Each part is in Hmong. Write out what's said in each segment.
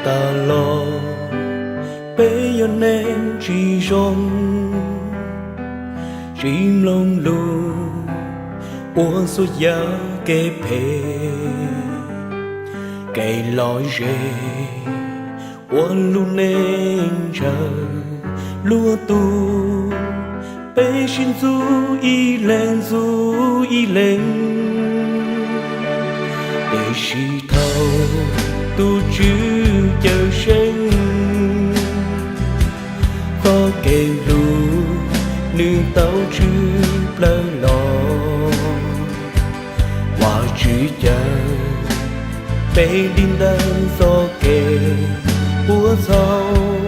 Tas los peb yog neeg tsis zoo, tsis mloog lus, ua txhua yam kev phem, kev lom zem ua lub neej ntshaw. Luag tus peb sib ntxub ib leeg ntxub ib leeg, tiam sis thaum tus Tswv cawm seej, txoj kev hlub nws tau tshwm plaws los. Vajtswv cawm peb dim ntawm txoj kev puas txhaum,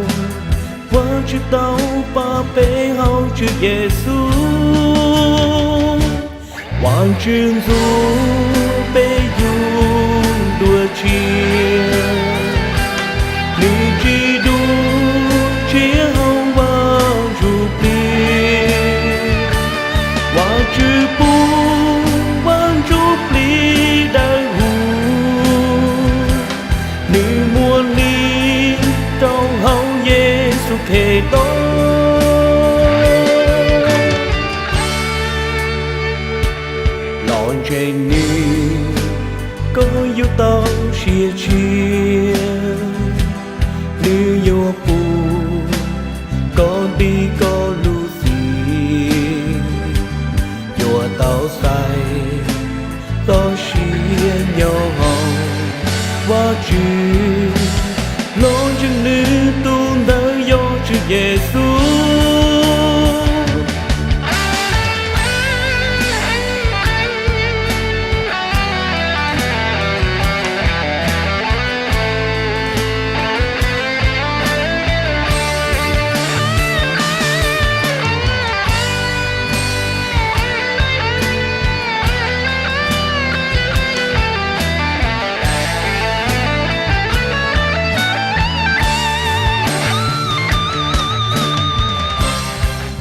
Vajtswv tau pab peb hauv Tswv Yexus. Vajtswv ntxub peb yug dua tshiab, nws tsis dua tshiab hauv Vaj Ntsuj Plig. Vajtswv pub Vaj Ntsuj Plig dawb huv, nws muaj li rau hauv Yexus Khetos. Los ntseeg nws, koj yuav tau sia tshiab, nws yuav pub koj dim koj lub txim, yuav tau xaiv txoj sia nyob hauv Vajtswv. Los ntseeg nws, tus ntawd yog Tswv Yexus.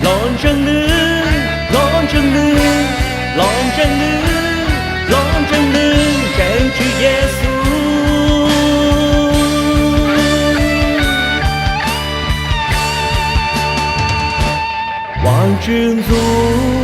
Los ntseeg nws, los ntseeg nws, los ntseeg nws, los ntseeg nws, ntseeg Tswv Yexus. Vajtswv ntxub